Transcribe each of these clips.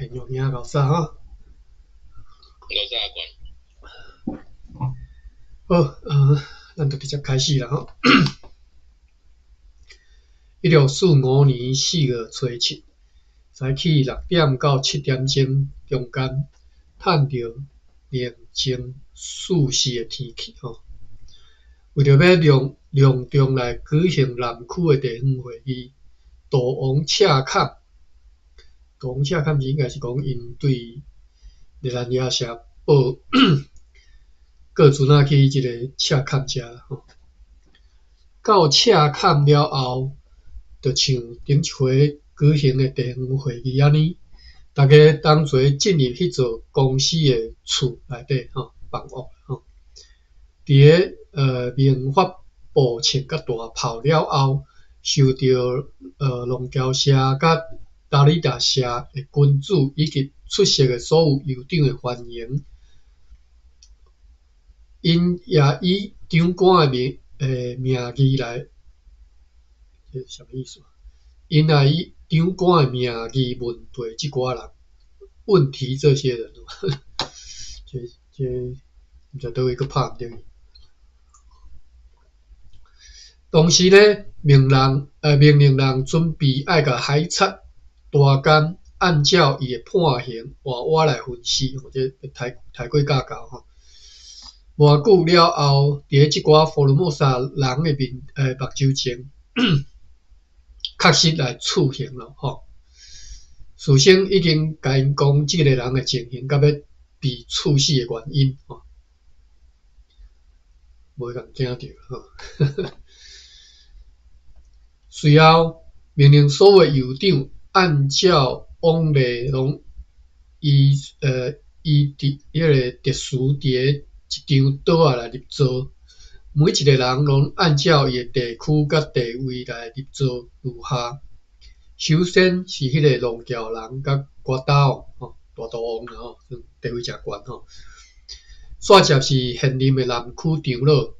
天佑兄老早吼。老早关。好，咱就直接開始啦吼。1645年4月初7，早起6點到7點鐘中間，趁著寧靜舒適的天氣吼。為著欲隆重來舉行南區的地方會議，大王赤坎。大王赤坎是應該是講𪜶對熱那亞城報過船仔去這个赤坎遮吼。到赤坎了後，就像頂一回舉行的地方會議按呢，逐家同齊進入彼座公司的厝內底吼，房屋吼。佇个明法步槍佮大炮了後，受著龍橋社佮達里達社的君主以及出席的所有酋長的歡迎，𪜶也以長官的名義來，這是啥物意思？𪜶也以長官的名義問題這寡人，問題這些人，這毋知佗位閣拍毋著去。同時呢，命令人準備愛共海賊大監按照伊的判刑活活來分屍，吼，這抬過架構吼。偌久了後，佇咧這寡福爾摩沙人的目睭前，確實來處刑了吼。事先已經共𪜶講這个人的情形，佮欲被處死的原因吼，無共驚著吼。隨後命令所有酋長按照往例，攏依彼个特殊佇咧一張桌仔來入座，每一个人攏按照伊的地區佮地位來入座如下。首先是彼个龍橋人佮瓜達王吼，大肚王啦吼，地位誠懸吼。煞接是現任的南區長老，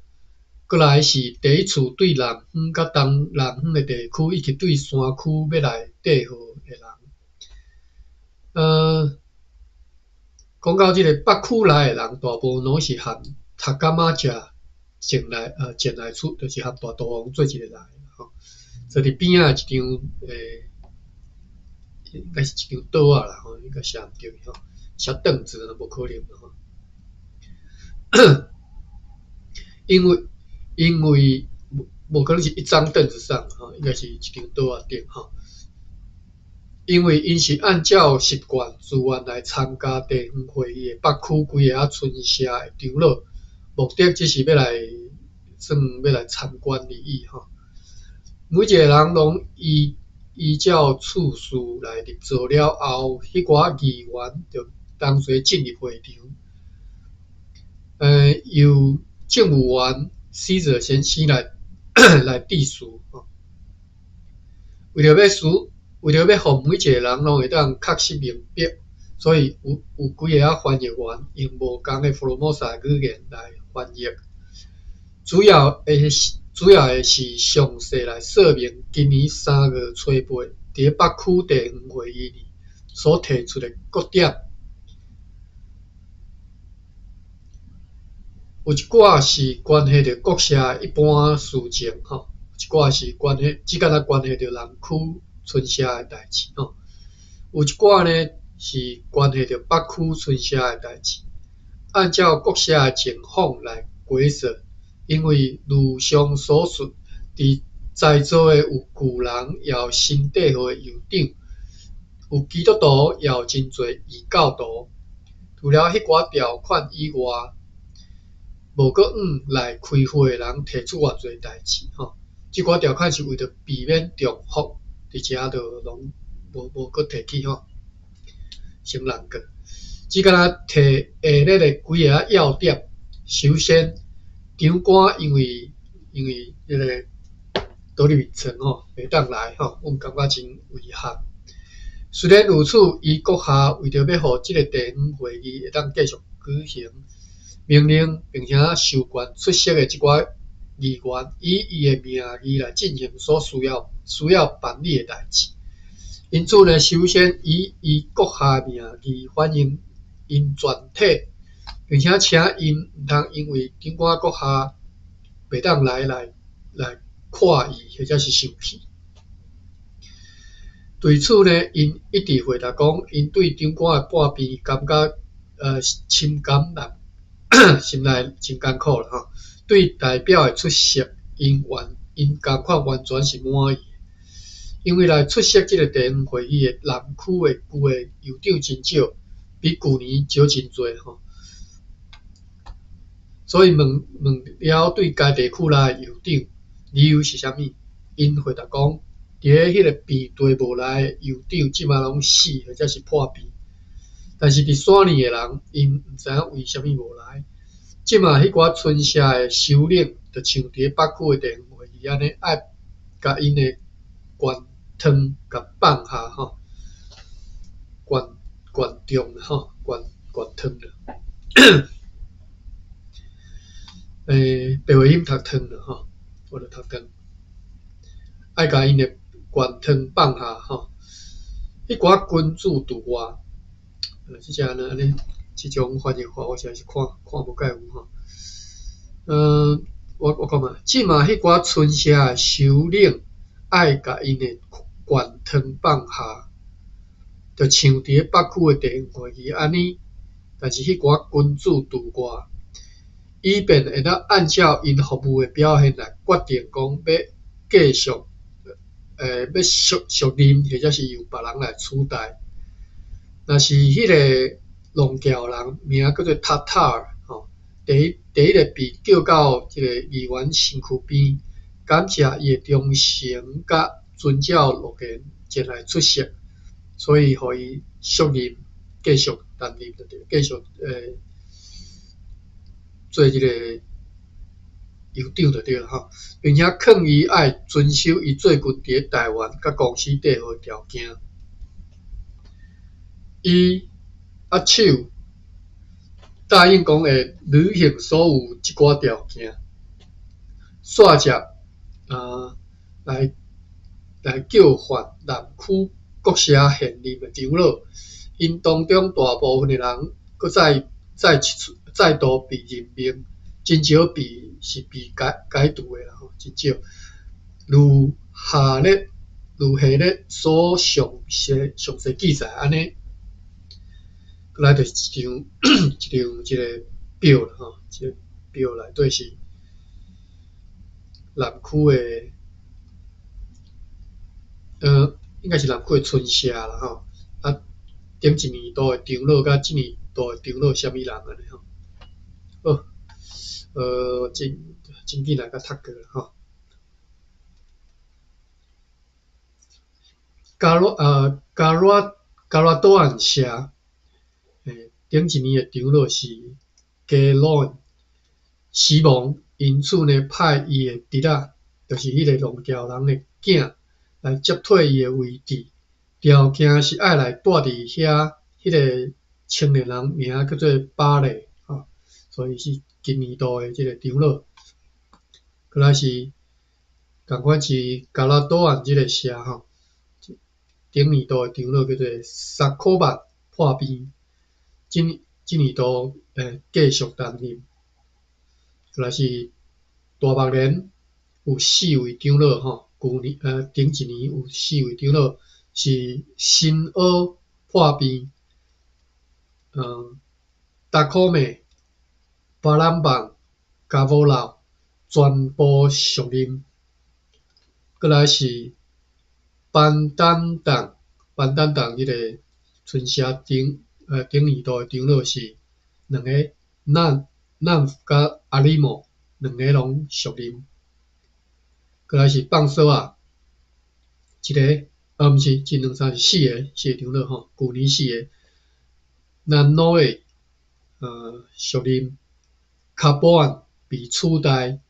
過來是第一次對南方佮東南方的地區以及對山區欲來綴號的人。講到這個北區來的人，大部分攏是含塔伽馬食前來處，就是含大肚王做一个來吼。坐佇邊仔一張應該是一張桌仔啦吼，應該寫毋著吼，寫凳子都無可能吼。因為無可能是一張凳子上吼，應該是一張桌仔頂吼。因為𪜶是按照習慣自願來參加地方會議的北區幾个仔村社的長老，目的只是欲來算欲來參觀而已吼。每一个人攏依照次序來入座了後，彼寡議員就同齊進入會場。由政務員死者先生來致辭吼。為著欲予每一个人攏會當確實明白，所以有幾個仔翻譯員用無仝的福爾摩沙語言來翻譯。主要的是詳細來說明今年3月初8佇咧北區地方會議裡所提出的各點。有一寡是關係著國社的一般事情吼，有一寡是關係，只敢若關係著南區村社的代誌吼，有一寡呢是關係著北區村社的代誌。按照國社的情況來解說，因為如上所述，佇在座的有舊人，也有新綴號的酋長，有基督徒，也有真濟異教徒。除了彼寡條款以外，無閣向來開會的人提出偌濟代誌吼。這寡條款是為著避免重複，佇遮就攏無閣提起吼。先讓過。只敢若提下列的幾个要點。首先，長官因為彼个倒入眠床吼，袂當來吼，阮感覺真遺憾。雖然如此，伊閣下為著欲予這个地方會議會當繼續舉行，命令並且授權出席的這寡議員，以伊的名義來進行所需要辦理的代誌。因此呢，首先以伊閣下的名義歡迎𪜶全體，並且請𪜶毋通因為長官閣下袂當來看伊或者是生氣。對此呢，𪜶一直回答講，𪜶對長官的破病感覺深感難，心內真艱苦啦吼。對代表的出席，𪜶仝款完全是滿意的，因為來出席這个地方會議的南區的舊的酋長真少，比舊年少真濟吼。所以問問了對該地區來的酋長，理由是啥物？𪜶回答講，佇咧彼个病地無來的酋長，這馬攏死或者是破病。但是佇山裡的人，𪜶毋知影為啥物無來。這馬彼寡村社的首領，就像佇咧北區的地方會議按呢，愛共𪜶的權糖共放下吼，權權重吼，權權糖啦。白話音讀糖啦吼，我就讀糖，愛共𪜶的權糖放下吼。彼寡君主除外，這只按呢，這種翻譯法我實在是看看無蓋有吼。我講嘛，這馬彼寡村社的首領愛共𪜶的權糖放下，就像佇咧北區的地方會議按呢，但是彼寡君主除外，以便會當按照𪜶服務的表現來決定講欲繼續，欲續任，或者是由別人來取代。若是彼个弄橋人名叫做塔塔爾吼，第一個被叫到這个議員身軀邊，感謝伊的忠誠佮遵照諾言前來出席，所以予伊續任，繼續擔任就對，繼續做這個酋長就對啦吼，並且勸伊愛遵守伊最近佇咧台灣佮公司締好的條件。伊握手答應講會履行所有這寡條件，煞接啊來叫喚南區各社現任的長老，𪜶當中大部分的人閣再度被任命，真少被是被解除的啦吼，真少。如下列所詳細記載按呢，閣來就是一張這个表啦吼，這个表內底是南區的，應該是南區的村社啦吼。啊，頂一年度的長老佮這年度的長老啥物人按呢吼。好，真緊來共讀過啦吼。加羅多岸社，頂一年的長老是加羅死亡，因此呢，派伊的侄仔，就是彼个弄橋人的囝，來接替伊的位置。條件是愛來蹛佇遐，彼个青年人名叫做巴勒，吼，所以是今年度的這个長老。閣來是仝款是加拉多岸這个社吼，頂年度的長老叫做薩可曼破病，這年度繼續擔任。閣來是大目連有四位長老吼，舊年頂一年有四位長老是新奧破病，達可美、巴朗邦、加沃老全部續任。閣來是班丹當，班丹當這个村社頂年度的長老是兩個南佮阿里莫兩个攏續任。閣來是放索仔，一个，毋是，一兩三是四个，四个長老吼，舊年四个，南諾的屬任卡波安被取代，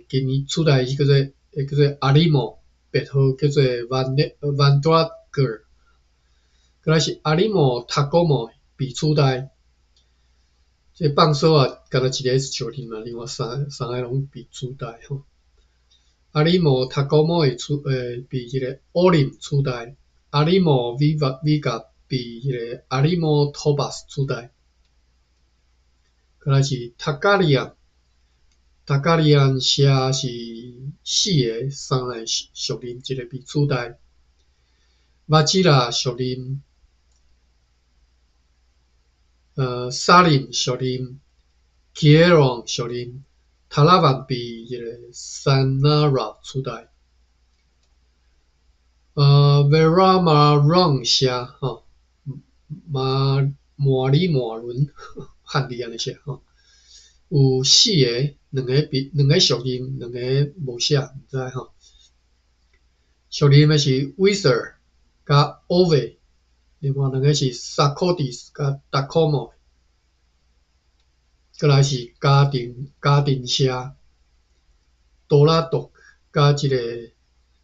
今年取代是叫做阿里莫，別號叫做萬達格爾，閣來是阿里莫塔古莫被取代。這放索啊，干焦一个屬任啊，另外三个攏被取代吼。阿里莫塔古莫會取被這个奧林取代，阿里莫維加被這个阿里莫托巴斯取代。閣來是塔加利安，塔加利安社是四个，三个屬任，一个被取代。瓦吉拉屬任，沙林屬任，基爾旺屬任，塔拉萬被這个山納拉取代。維拉馬朗社吼，馬馬里馬倫漢字按呢寫吼，有四个，兩个被兩个屬任，兩个無寫，毋知吼。屬任的是威瑟爾佮奧維，另外兩个是薩科蒂斯佮達科莫。閣來是家庭社多拉多佮這个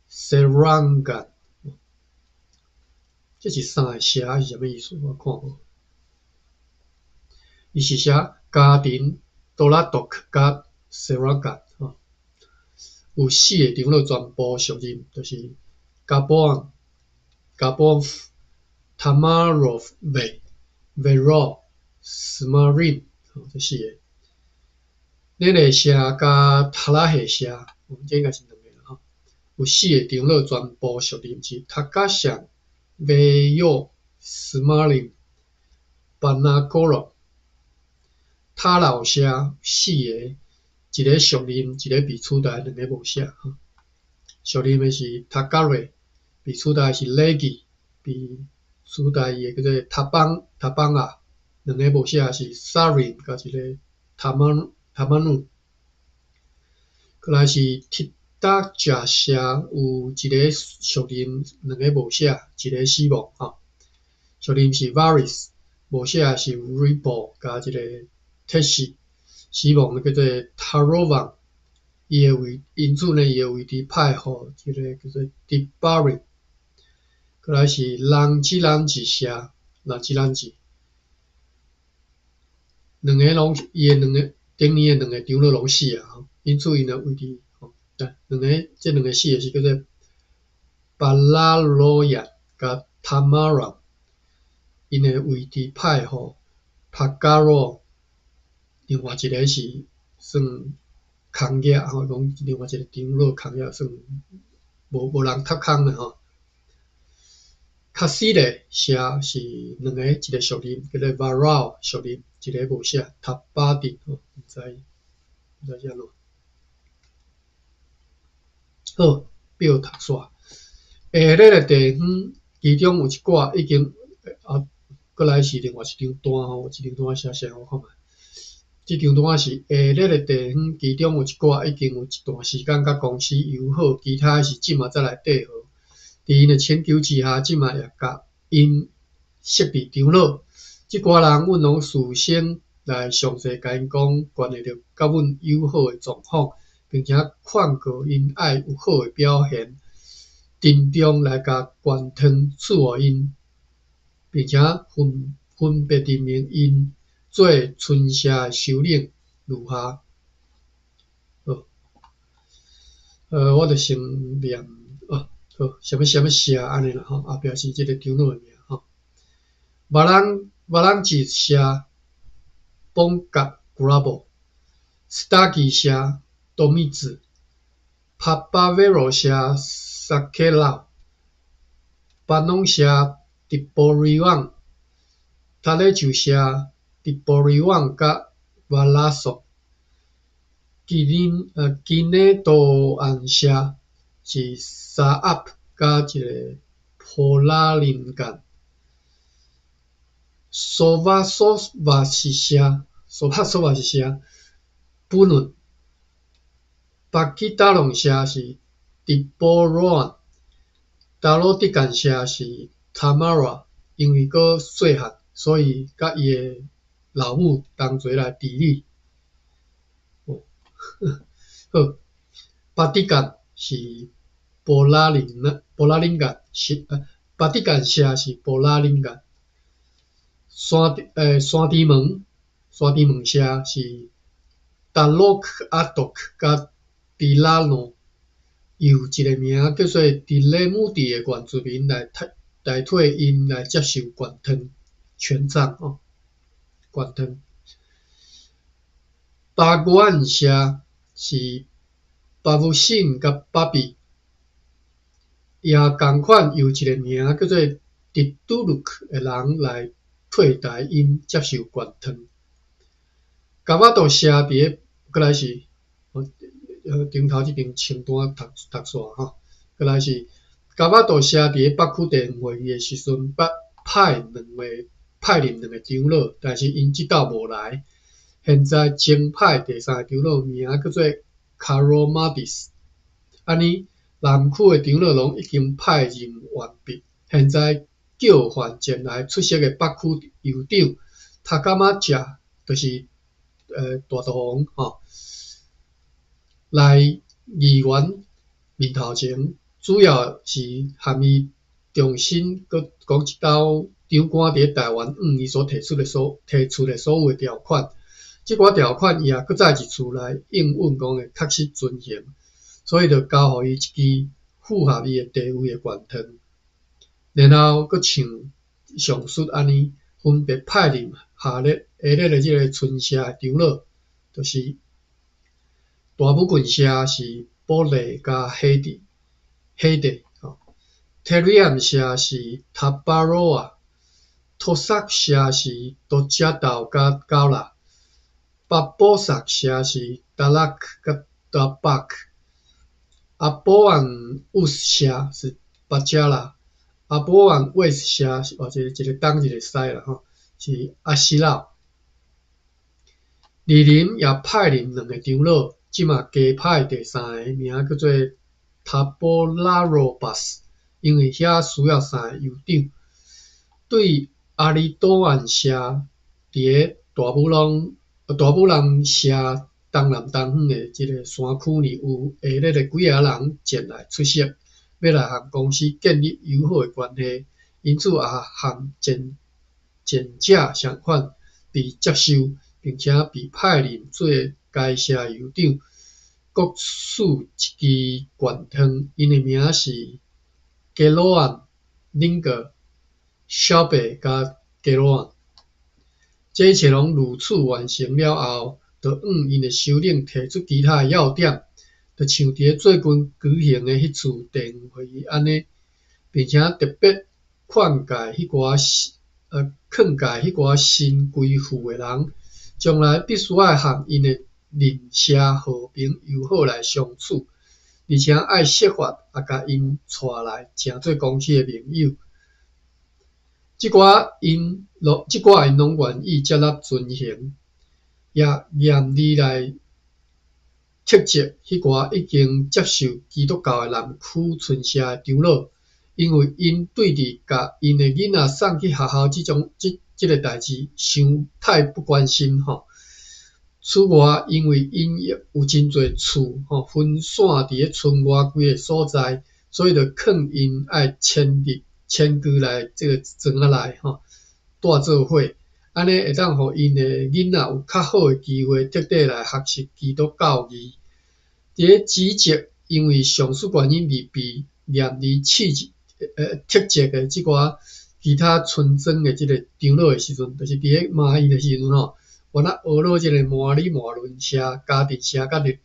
塞朗干，這是三个社是啥物意思？我看無。伊是寫家庭多拉多佮塞朗干吼，有四个長老全部屬任，就是加波安、加波夫、塔馬羅維、維羅、斯馬林，吼，這四個。內內社佮塔拉赫社，這應該是兩个啦吼。有四个長老全部屬任是塔加尚、維約、斯馬林、巴拿哥羅。塔老社四个，一个屬任，一个被取代，兩个無寫吼。屬任的是塔加瑞，被取代是雷吉，被取代伊的叫做塔邦塔邦亞，兩个無寫是薩林佮一个塔馬努。閣來是提達加社有一个屬任，兩个無寫，一个死亡吼。屬任是 Varis，無寫是 Ribo 佮一个特西，死亡的叫做塔羅旺，伊的位，因此呢，伊的位置派予這个叫做迪巴瑞。閣來是人吉人吉社，人吉人吉，兩個攏伊的兩个頂年的兩個長老攏死啊，因此𪜶的位置吼，兩個這兩個死的是叫做巴拉羅亞佮塔馬拉，𪜶的位置派予帕加羅。另外一個是算空額吼，講另外一個長老空額算無人讀空啦吼。卡斯勒社是兩個，一個屬任，叫做瓦繞屬任，一個無寫塔巴迪吼，毋知是按怎。好，表讀煞。下熱的地方，其中有一寡已經啊，閣來是另外一張單吼，一張單寫啥我看覓。這張單是下熱的地方，其中有一寡已經有一段時間佮公司友好，其他是這馬才來綴號。佇𪜶的請求之下，這馬也共𪜶設置長老。這寡人，阮攏事先來詳細共𪜶講關係著佮阮友好的狀況，並且勸告𪜶愛有好的表現，鄭重來共懸湯賜予𪜶，並且分別任命𪜶做村社的首領如下。好，我就先念哦，好，啥物啥物社按呢啦吼，後壁是這个長老的名吼。瓦朗吉社邦格古拉布，斯達基社多米茲，帕巴維羅社薩克勞，巴農社迪波瑞旺，塔勒丘社迪波瑞旺佮瓦拉索，基內多安社是沙阿佮一个普拉林干，蘇瓦索瓦西社，蘇瓦索瓦西社，布倫，巴基達隆社是迪波羅安，達羅迪干社是塔瑪拉，因為閣細漢，所以佮伊的老母同齊來治理。哦，好，巴迪干是波拉林那波拉林干是巴迪干社是波拉林干。山豬門山豬門社是達洛克阿多克佮迪拉諾，由一個名叫做迪雷姆蒂的原住民來代替𪜶來接受權託權杖哦，權託。巴古安社是巴布信佮巴比，也仝款由一个名叫做迪杜魯克的人來替代𪜶接受權託。加巴多社佇咧，閣來是，頂頭這張清單讀讀煞吼，閣來是加巴多社佇咧北區地方會議的時陣，捌派任兩个長老，但是𪜶這鬥無來。現在增派第三個長老，名叫做卡羅馬蒂斯。按呢，南區的長老攏已經派任完畢，現在叫喚前來出席的北區酋長塔加馬遮，就是大肚王吼，來議員面頭前，主要是含伊重新閣講一道長官佇咧台灣向伊所提出的所有的條款。這寡條款伊也閣再一次來應允講會確實遵行，所以就交予伊一支符合伊的地位的權託，然後閣像上述按呢，分別派任下列的這个村社的長老，就是大武郡社是保利佮海地，海地吼，特瑞暗社是塔巴羅亞，托薩社是多加道佮高拉。巴波薩社是達拉克佮達巴克，阿波安烏斯社是巴加拉，阿波安衛斯社是哦，一個一個東一個西啦吼，是阿西老。二林也派任兩个長老，這馬加派第三个名叫做塔波拉羅巴斯，因為遐需要三个酋長。對阿里多安社佇咧大武人社東南東方的這个山區裡，有下列的幾个人前來出席，欲來和公司建立友好的關係，因此也和前前者相款被接受，並且被派任做該社酋長，各賜一支權杖，𪜶的名是格羅安、林格、小白佮格羅安。這一切攏如此完成了後，就向𪜶的首領提出其他的要點，就像佇咧最近舉行的彼次地方會議按呢，並且特別勸誡彼寡新歸附的人，將來必須愛和𪜶的鄰舍和平友好來相處，而且愛設法也共𪜶帶來成做公司的盟友。這寡𪜶攏願意接納遵行，也嚴厲來斥責彼寡已經接受基督教的南區村社的長老，因為𪜶對佇共𪜶的囡仔送去學校這個代誌，傷太不關心吼。此外，因為𪜶有真濟厝吼分散佇咧村外規个所在，所以就勸𪜶愛遷居來這个庄仔內吼，蹛做伙，按呢會當予𪜶的囡仔有較好的機會，徹底來學習基督教義。佇咧指責因為上述原因而被嚴厲斥責的這寡其他村莊的這个長老的時陣，就是佇咧罵𪜶的時陣吼，原來學了這个摩里摩倫社、家庭社、佮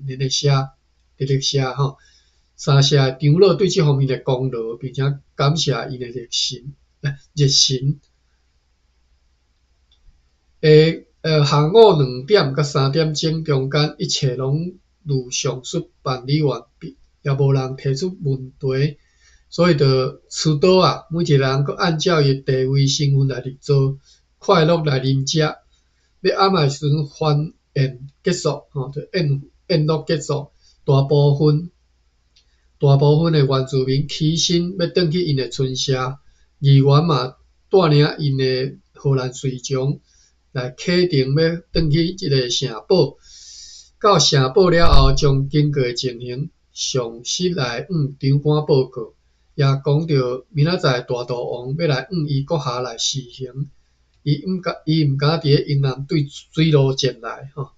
連的社、直力社吼。三社的長老對這方面的功勞，並且感謝𪜶的熱心。下午2點佮3點鐘中間，一切攏如上述辦理完畢，也無人提出問題，所以就持刀啊，每一个人閣按照伊的地位身份來入座，快樂來啉食。欲暗的時陣，歡宴結束，吼，就宴樂結束，大部分的原住民起身欲轉去𪜶的村社，議員嘛帶領𪜶的荷蘭隨從來啟程欲轉去這个城堡。到城堡了後，將經過的情形詳實來向長官報告，也講著明仔載大肚王欲來向伊閣下來示刑，伊毋敢佇咧陰暗對水路前來吼。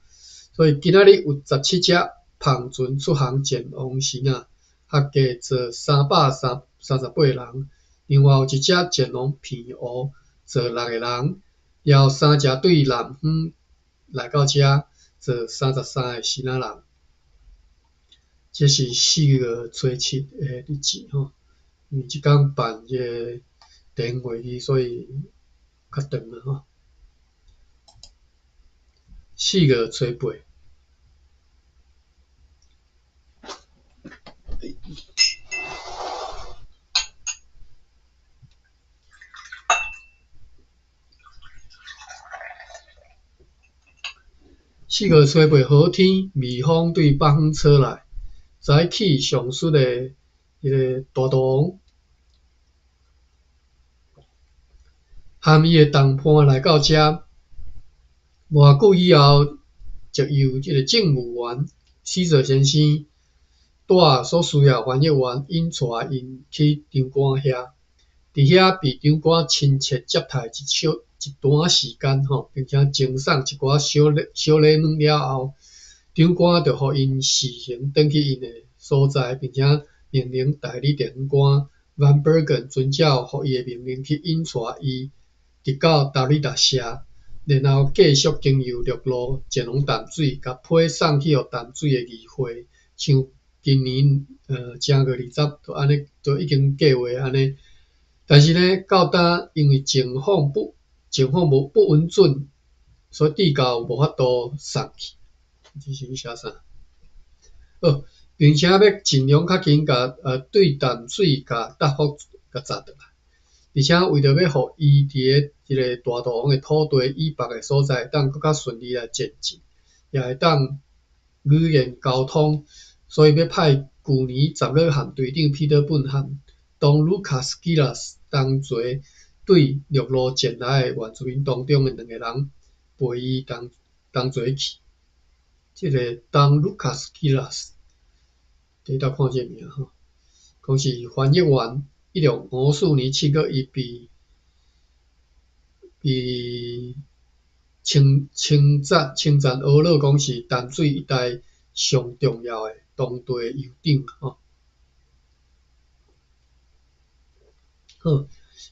所以今仔日有17隻帆船出航前往時仔，合計載338人。另外有一隻前往澎湖，載六個人，了後三隻對南方來到遮，載33個支那人。這是4月初7的日子吼，因為這工辦這个地方會議，所以較長啦吼。4月初8。4月初8好天，微風對北方吹來，早起上述的彼个大肚王含伊的同伴來到遮，無偌久以後，就由這个政務員死者先生帶所需要翻譯員引帶𪜶去長官遐，佇遐被長官親切接待一小一段時間吼，並且贈送一寡小禮小禮物了後，長官就予𪜶試行轉去𪜶的所在，並且命令代理地方官 Van Bergen 遵照予伊的命令去引帶伊直到達里達社，然後繼續經由陸路前往淡水，共批送去予淡水的議會。像今年正月20，就按呢，就已經計劃按呢。但是呢，到今因為情況無不穩準，所以至到無法度送去。這是寫啥？好，並且欲盡量較緊共對淡水共答覆共載轉來，而且為著欲予伊佇咧這个大肚王的土地以北的所在，會當閣較順利來前進，也會當語言溝通，所以欲派舊年10月和隊長彼得本和當盧卡斯基拉斯同齊對陸路前來的原住民當中的兩个人陪伊同同齊去。這个當盧卡斯基拉斯，第一道看這个名吼，講是翻譯員，1654年7月，伊被稱讚呵咾講是淡水一帶上重要的當地酋長吼。好，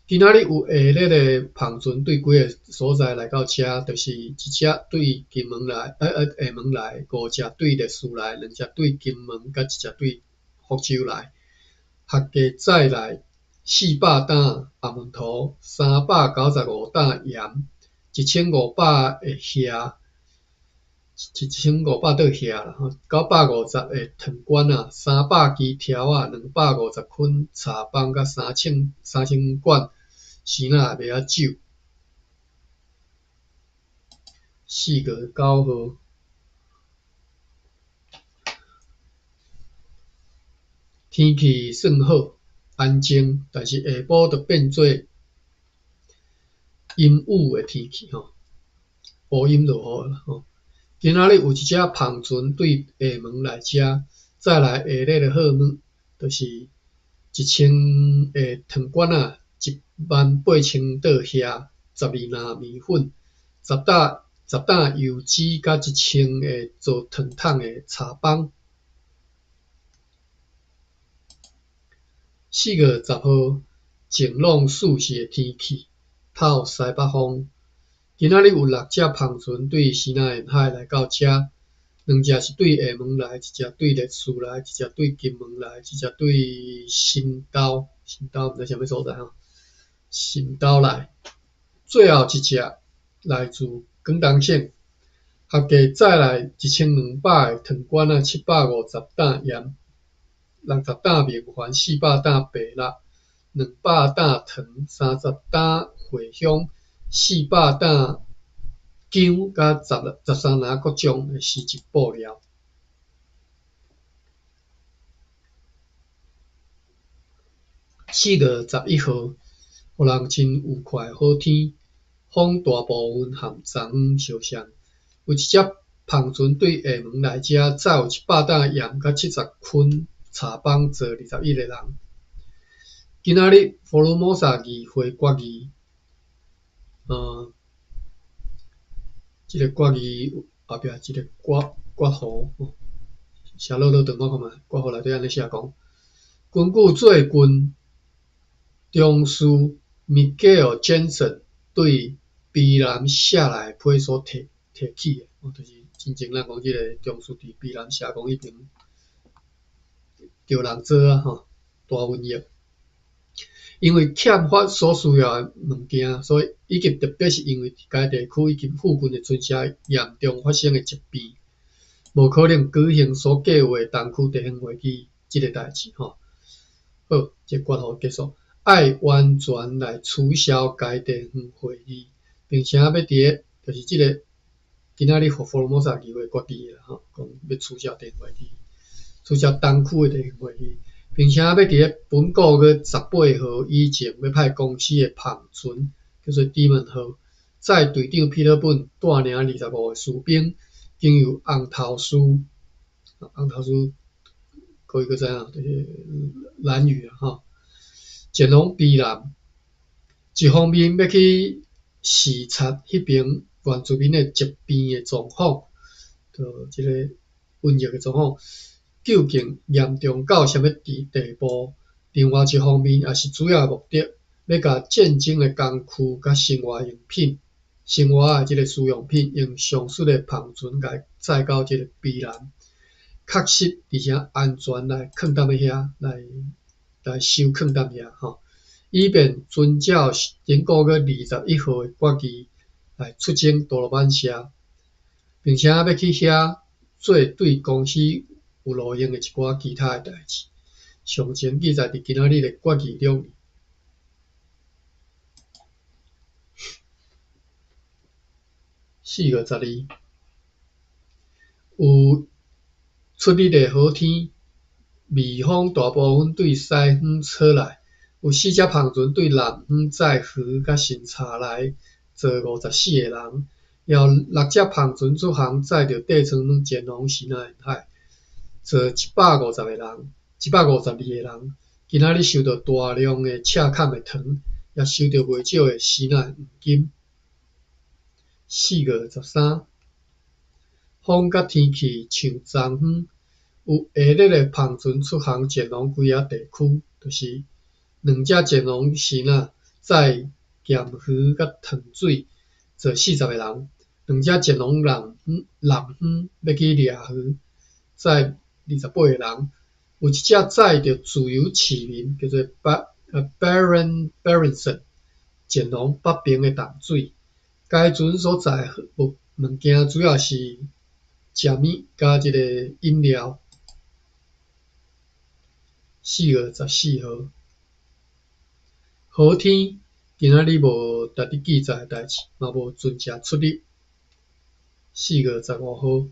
今仔日有下列的帆船對幾个所在來到遮，就是一隻對金門來，廈門來，五隻對麗士來，兩隻對金門，佮一隻對福州來，合計載來400擔紅毛土，395擔鹽，1500个蝦，1500桌蝦啦，吼，950个糖罐仔，300支柱仔，250捆柴枋，佮3000罐生那麦仔酒。4月9號，天氣算好，安靜，但是下晡就變做陰雨的天氣吼，烏陰落雨啦吼。今仔日有一隻帆船對廈門來遮，載來下列的貨物，就是1000个糖罐仔，18000桌蝦，12籃麵粉，10擔油脂，佮1000个做糖桶的柴枋。4月10號，晴朗舒適的天氣，透西北風。今仔日有六隻帆船對西南沿海來到遮，兩隻是對廈門來，一隻對麗士來，一隻對金門來，一隻對新兜，新兜毋知啥物所在吼，新兜來。最後一隻來自廣東省，合計載來1200个糖罐仔，750擔鹽，60擔明礬，400擔白蠟，200擔糖，30擔茴香，400擔薑，佮13籃各種的絲織布料。4月11號，予人真愉快的好天，風大部分和昨昏相像。有一隻帆船對廈門來遮，載有100擔鹽佮70捆柴枋，載21個人。今仔日福爾摩沙議會決議，這个決議後壁一个括括弧，寫落落長我看覓，括弧內底按呢寫講，根據最近中書 Miguel Jensen 對卑南寫來的批所提提起的，就是真正咱講這个中書佇卑南社講彼爿著人做啊吼，大瘟疫。因為欠乏所需要的物件，所以以及特別是因為佇該地區以及附近的村社嚴重發生的疾病，無可能舉行所計畫的東區地方會議這个代誌吼。好，這括弧結束，愛完全來取消該地方會議，並且欲佇个就是這个今仔日福爾摩沙議會決議的啦吼，講欲取消地方會議，取消東區的地方會議。並且欲佇咧本個月18號以前，欲派公司的帆船叫做迪門號，載隊長彼得本帶領25個士兵，經由紅頭獅，紅頭獅各位閣知影，就是蘭嶼啊吼，前往卑南。一方面欲去視察彼爿原住民的疾病的狀況，就這个瘟疫的狀況。究竟嚴重到啥物地步？另外一方面，也是主要的目的，欲共戰爭的工具佮生活用品、生活的這个需用品，用上述的帆船共載到這个卑南，確實而且安全來囥踮咧遐，來來收囥踮遐吼，以便遵照頂個月21號的決議來出征多羅曼社，並且欲去遐做對公司有路用的一寡其他的代誌，詳情記載佇今仔日的決議錄。4月12，有出日的好天，微風大部分對西方吹來，有四隻帆船對南方載魚佮新茶來，載54個人，也有六隻帆船出航載著底艙卵前往西南沿海。載152個人，152個人，今仔日收到大量的赤崁的糖，也收著袂少的西南黃金。4月13，風佮天氣像昨昏，有下熱的帆船出航前往幾仔地區，就是兩隻前往西南，載鹹魚佮糖水，載40個人；兩隻前往南方，南方欲去掠魚，載28個人，有一隻載著自由市民，叫做 Baron Berenson，前往北爿的淡水。該船所載物物件主要是食物佮這个飲料。4月14號，好天，今仔日無值得記載的代誌，嘛無船隻出入。4月15號，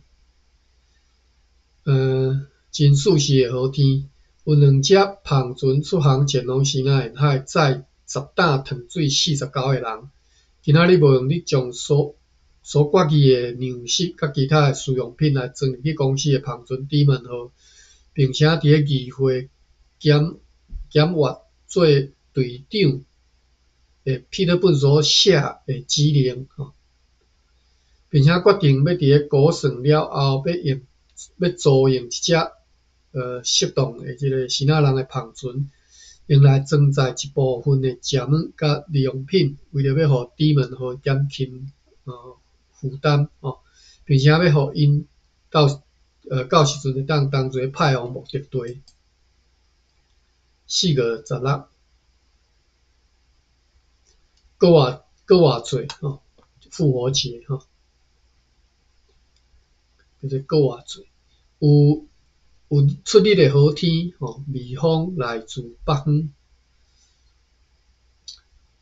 真舒適的好天，有兩隻帆船出航前往西南沿海，載10擔糖水49個人。今仔日無閒得將所所決議的糧食佮其他的需用品來裝入去公司的帆船底門號，並且佇咧議會檢檢閱做隊長的彼得本所寫的指令，吼，並且決定欲佇咧估算了後，欲用欲租用一隻適當的這个支那人的帆船，用來裝載一部分的食物佮日用品，為著欲予底門號減輕負擔吼，並且欲予𪜶到到時陣會當同齊派往目的地。4月16，閣活閣活節吼，復活節吼，叫做閣活節。有有出日的好天吼，微風來自北方。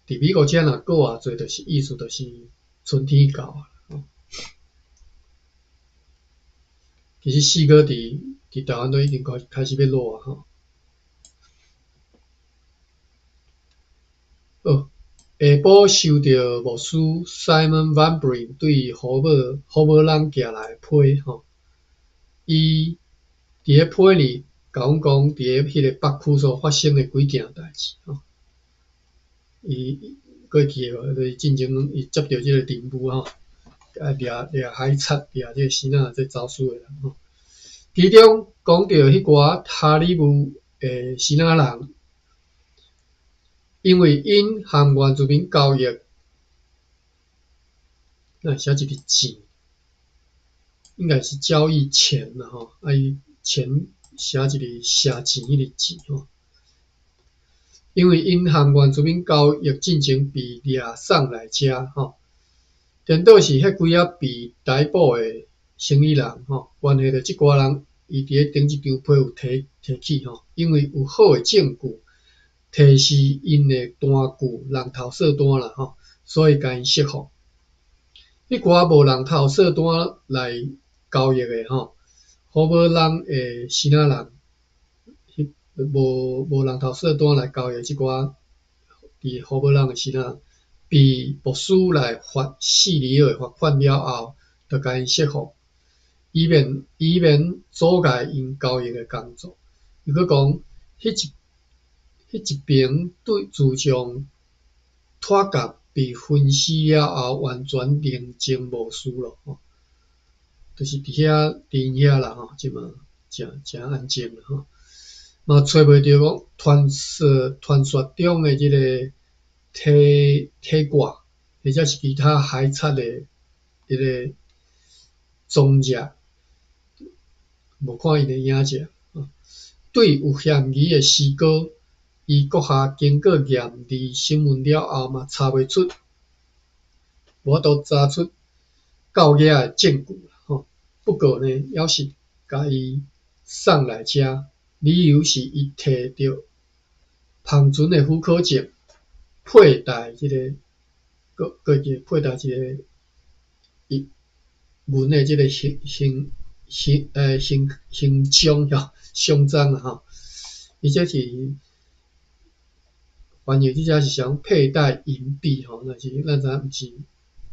佇美國遮若閣活節，就是意思就是春天到啊。其實四月佇佇台灣都已經開開始欲落啊吼。好，下晡收著牧師 Simon Van Brim 對荷堡朗寄來的批吼，伊佇咧批裡共阮講，佇咧彼個北區所發生的幾件代誌吼。伊閣會記得無？就是進前伊接著這個任務吼，愛掠掠海賊，掠這個生仔這走私的人吼。其中講著彼寡哈里霧的生仔人，因為𪜶和原住民交易，哪會寫一個錢？應該是交易錢啦吼，啊伊錢寫一個寫錢彼個錢吼。因為𪜶和原住民交易進前被掠送來遮吼，顛倒是彼幾仔被逮捕的生意人吼，關係著這寡人伊佇咧頂一張批有提提起吼，因為有好的證據提示𪜶的單據人頭稅單啦吼，所以共𪜶釋放。彼寡無人頭稅單來交易的吼，荷堡朗的生仔人，無人頭稅單來交易這寡佇荷堡朗的生仔人，被牧師來罰4里爾的罰款了後，就共𪜶釋放，以免阻礙𪜶交易的工作。又閣講，彼一爿對自從脫甲被分屍了後，完全寧靜無事咯，吼，就是佇遐佇𪜶遐啦吼，這馬誠誠安靜啦吼。嘛揣袂著講傳說中的這個體體掛，或者是其他海賊的彼個蹤跡，無看𪜶的影跡。對有嫌疑的詩歌，伊閣下經過嚴厲審問了後，嘛查袂出，無法度查出夠額的證據啦吼。不過呢，猶是共伊送來遮，理由是伊提著帆船的許可證，佩戴這個，閣閣會佩戴這個伊銀的這個形形形呃形形章吼，胸章啦吼。伊這是翻譯這只是啥佩戴銀幣吼，若是咱知影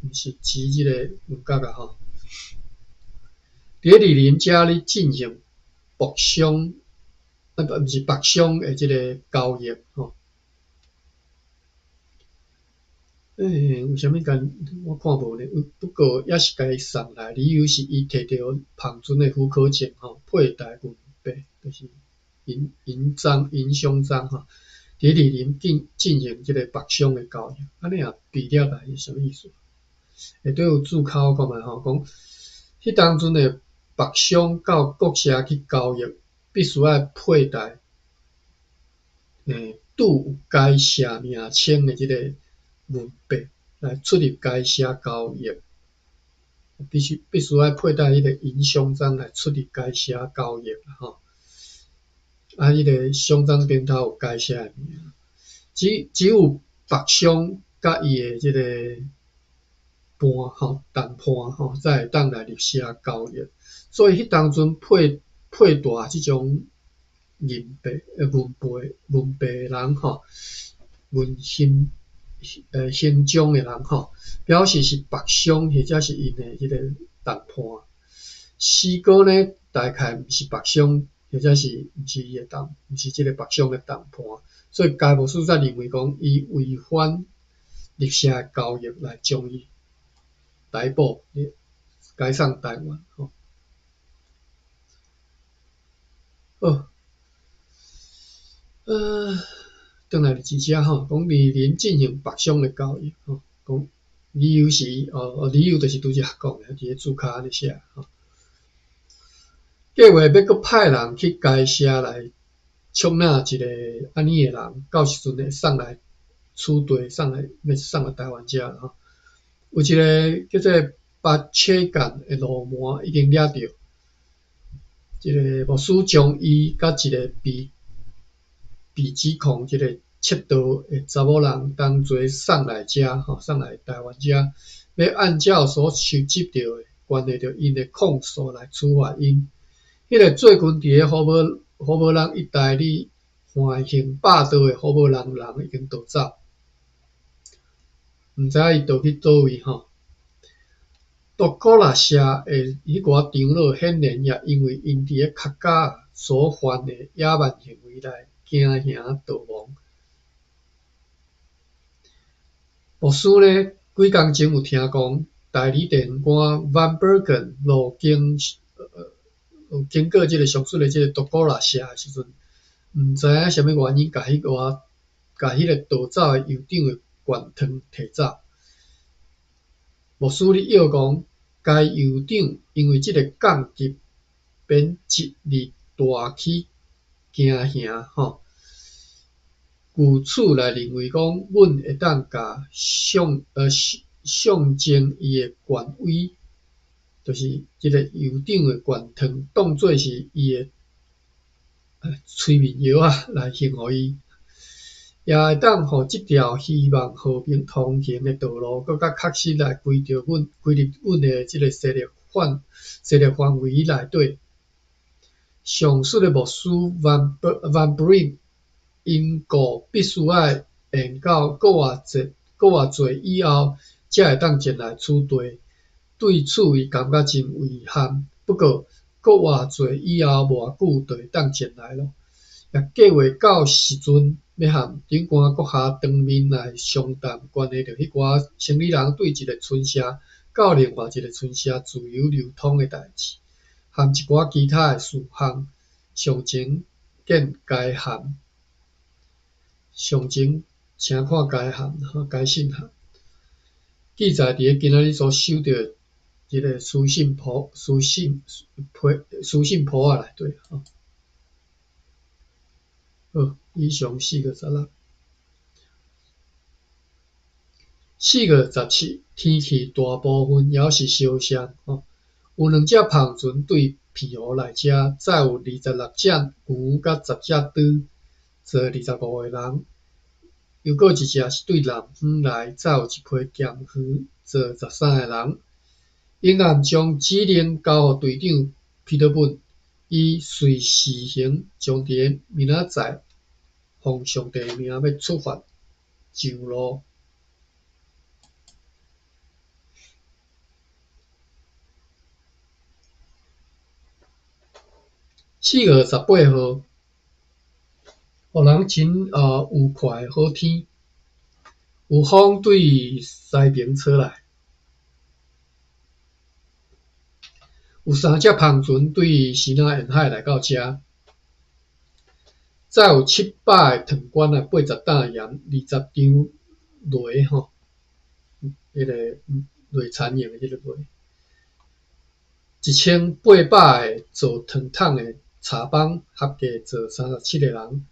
毋是指這個銀角仔吼。佇咧二林遮咧進行木商，啊毋是木商的這個交易吼。有啥物共我看無呢？不過猶是共伊送來，理由是伊提著帆船的許可證吼，佩戴銀幣，就是銀銀章、銀胸章吼。佇二林進行這個木商的交易，按呢也被掠來是啥物意思？下底有註考看覓吼，講彼當陣的木商到國社去交易，必須愛佩戴註有該社名稱的這個銀幣來出入該社交易，必須愛佩戴彼個銀胸章來出入該社交易吼。啊，彼個胸章頂頭有該社的名，只有木商佮伊的這個伴吼，同伴吼，才會當來入社交易。所以彼當陣佩戴這種銀幣的人吼，銀形章的人吼，表示是木商或者是𪜶的這個同伴。詩歌呢，大概毋是木商，或者是毋是伊的同，毋是這個木商的同伴，所以該牧師才認為講伊違反入社的交易來將伊逮捕，解送台灣吼。好，轉來佇遮吼，講二林進行木商的交易吼，講理由是哦，理由就是拄才講的，佇咧註跤按呢寫吼。計劃欲閣派人去該社來捉拿一個按呢的人，到時陣會送來此地，送來欲送來台灣遮啦吼。有一個叫做巴切干的路魔已經掠著，這個牧師將伊佮一個被指控這個竊盜的查某人同齊送來遮吼，送來台灣遮，欲按照所收集著的關係著𪜶的控訴來處罰𪜶。彼個最近佇咧荷堡朗一帶咧橫行霸道的荷堡朗人已經逃走。毋知影伊逃去佗位吼。獨孤勒社的彼寡長老顯然也因為𪜶佇咧卡加所犯的野蠻行為來驚嚇逃亡。牧師呢，幾工前有聽講，代理殿官 Van Bergen 路經經過這个上述的這个獨孤勒社的時陣，毋知影啥物原因，共彼寡共彼个逃走的酋長的罐糖提走。牧師咧臆講，該酋長因為這个降級貶職而大起驚嚇吼。據此來認為講，阮會當共象徵伊的權威，就是這个酋長的罐糖，當做是伊的催眠藥仔來還予伊，也會當予這條希望和平通行的道路，閣較確實來歸著阮歸入阮的這个勢力範圍內底。上述的牧師 Van Brim 因故必須愛延到閣偌濟以後，才會當前來此地。對此，伊感覺真遺憾。不過，閣偌濟以後，無偌久就會當前來囉。也計劃到時陣，欲和長官閣下當面來商談關係著彼寡生理人對一个村社到另外一个村社自由流通的代誌，含一寡其他的事項，詳情見該函。詳情請看該函，該信函。記載佇咧今仔日所收著的這个私信簿仔內底吼。好，以上4月16，4月17，天氣大部分猶是相像吼。有兩隻帆船對澎湖來遮，載有26隻牛佮10隻豬，載25個人。又閣一隻是對南方來，載有一批鹹魚，載13個人。永暗將指令交予隊長彼得本，伊隨時行將佇咧明仔載奉上帝的名欲出發上路。4月18號，予人真愉快的好天，有風對西爿吹來，有三隻帆船對支那沿海來到遮，載有700个糖罐仔、80擔鹽、20張螺吼，彼个螺田用的彼个螺，1800个做糖桶的柴枋，合計坐37个人。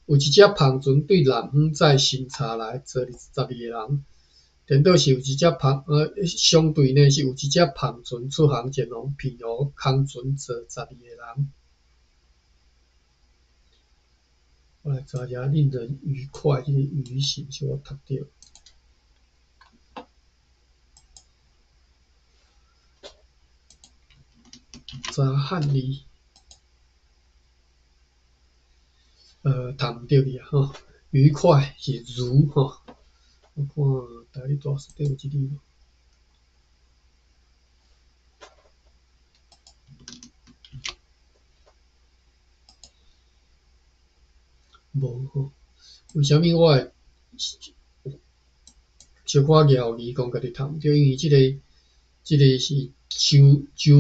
有一隻帆船對南方載新茶來，坐12個人。顛倒是有一隻帆，相對呢是有一隻帆船出航前往澎湖，空船坐12個人。我來查一下令人愉快，這个愉是毋是我讀著？查漢字。讀毋著去啊吼，愉快是如吼，我看台語大辭典有這字無？無吼，為啥物我會小可猶疑講家己讀毋著？因為這个是周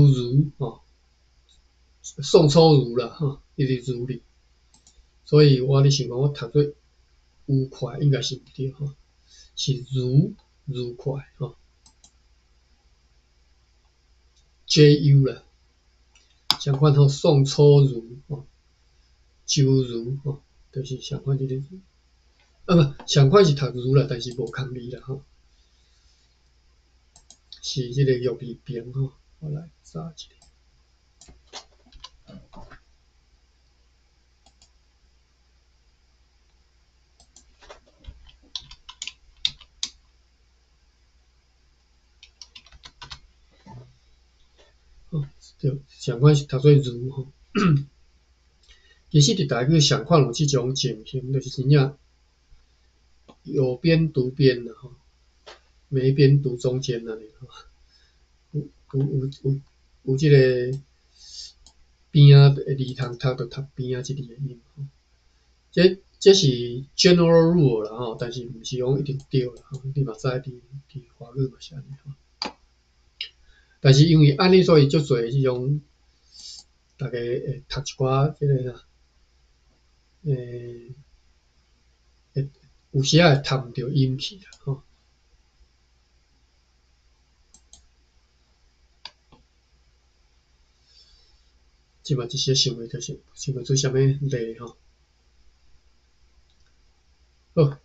儒吼，宋初儒啦吼，彼个儒字。所以我咧想講，我讀做愉快應該是毋對吼，是如愉快吼，J U 啦，相款吼，宋初儒吼，周儒吼，就是相款這个字，啊無，相款是讀儒啦，但是無仝字啦吼，是這個玉字邊吼，我來查一下。對，相款是讀做儒吼。其實佇台語相款有這種情形，就是真正有邊讀邊啦吼。每邊讀中間按呢吼，有有有有有這个邊仔的字通讀就讀邊仔這字的音吼。這是 general rule 啦吼，但是毋是講一定對啦吼。你嘛知佇華語嘛是按呢吼。但是因為按呢，所以足濟這種，逐家會讀一寡這个啥，會有時仔會讀毋著音去啦吼。這嘛一時想袂著是想袂出啥物例吼。好，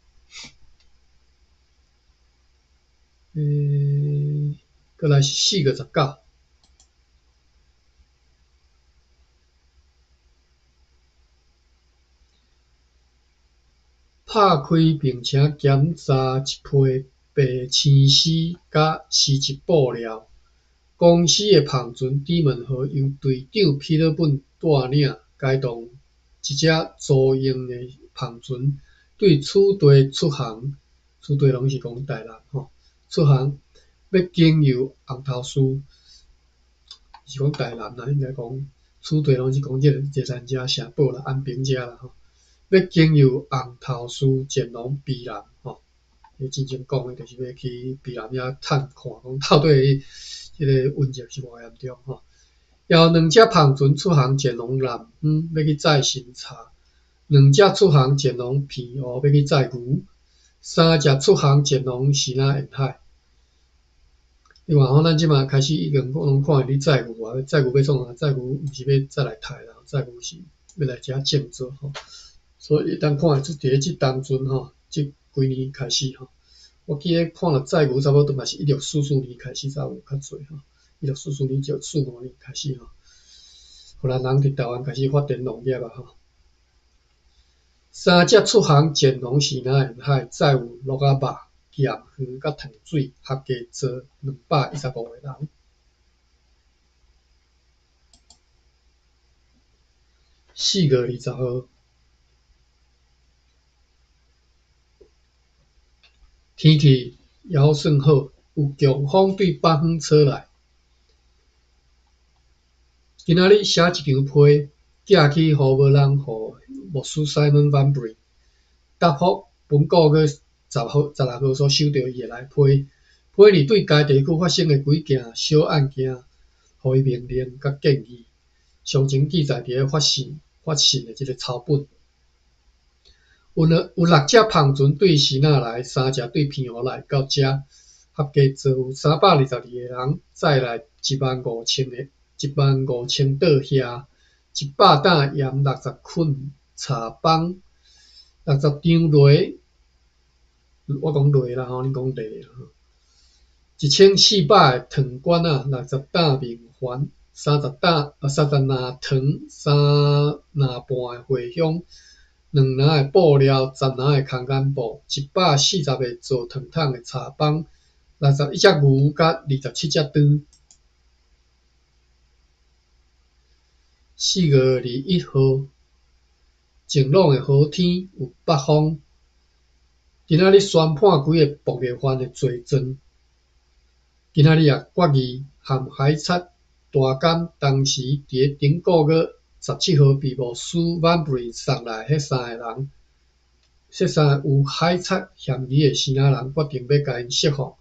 閣來是4月19，拍開並且檢查一批白青絲佮絲質布料。公司的帆船姊門號由隊長彼得本帶領，開動一隻租用的帆船對此地出航。此地攏是講台南吼，出航欲經由紅頭嶼，是講台南啦，應該講此地攏是講這個這咱遮城堡啦，安平遮啦吼。欲經由紅頭嶼前往卑南吼，伊真正講的就是欲去卑南遐探看，講到底這个瘟疫是偌嚴重吼。有兩隻帆船出航前往南方，欲去載新茶；兩隻出航前往澎湖，欲去載牛；三隻出航前往支那沿海。你看吼，咱這馬開始已經攏看見咧載牛啊，載牛欲創啥？載牛毋是欲再來刣啦，載牛是欲來遮種植吼。所以當看會出佇咧這當陣吼，這幾年開始吼，我記得看著載牛差不多嘛是1644年開始才有較濟吼，1644年、1645年開始吼，荷蘭人佇台灣開始發展農業啊吼。三隻出航前往支那沿海，載有鹿仔肉、鹹魚佮糖水，合計載215個人。4月20號，天氣猶算好，有強風對北方吹來。今仔日寫一張批，寄去予無人予牧師 Simon Van Brim 答覆。本個月10號、16號所收著伊的來批，批裡對該地區發生的幾件小案件，予伊命令佮建議，詳情記載佇咧發信的這个抄本。有六隻帆船對支那來，三隻對澎湖來到遮，合計載有322個人，載來15000個15000桌蝦，100擔鹽，60捆柴枋，60張犁，我講犁啦吼，恁講犁啦吼，1400個糖罐仔，60擔麵環，30籃糖，3籃半的茴香。兩籃的布料，10籃的空間布，140個做糖桶的柴枋，61隻牛佮27隻豬。4月21號，晴朗的好天，有北風。今仔日宣判幾个暴力犯的罪狀。今仔日也決議和海賊大監當時佇咧頂個月17號被牧師 Van Brim 送來彼三个人，彼三个有海賊嫌疑的支那人，決定欲共𪜶釋放，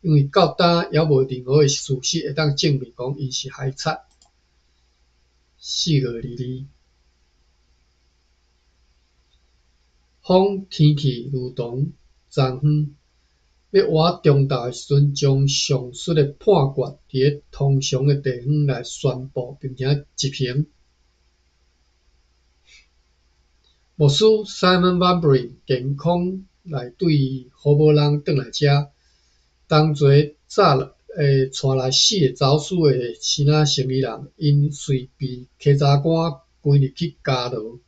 因為到今猶無任何的事實會當證明講𪜶是海賊。4月22，風天氣如同昨昏，欲倚中晝的時陣，將上述的判決佇咧通常的地方來宣布，並且執行。牧師 Simon Van Brim 健康來對胡無人轉來遮，同齊早帶來四个走私的支那生意人，𪜶遂被稽查官關入去監牢。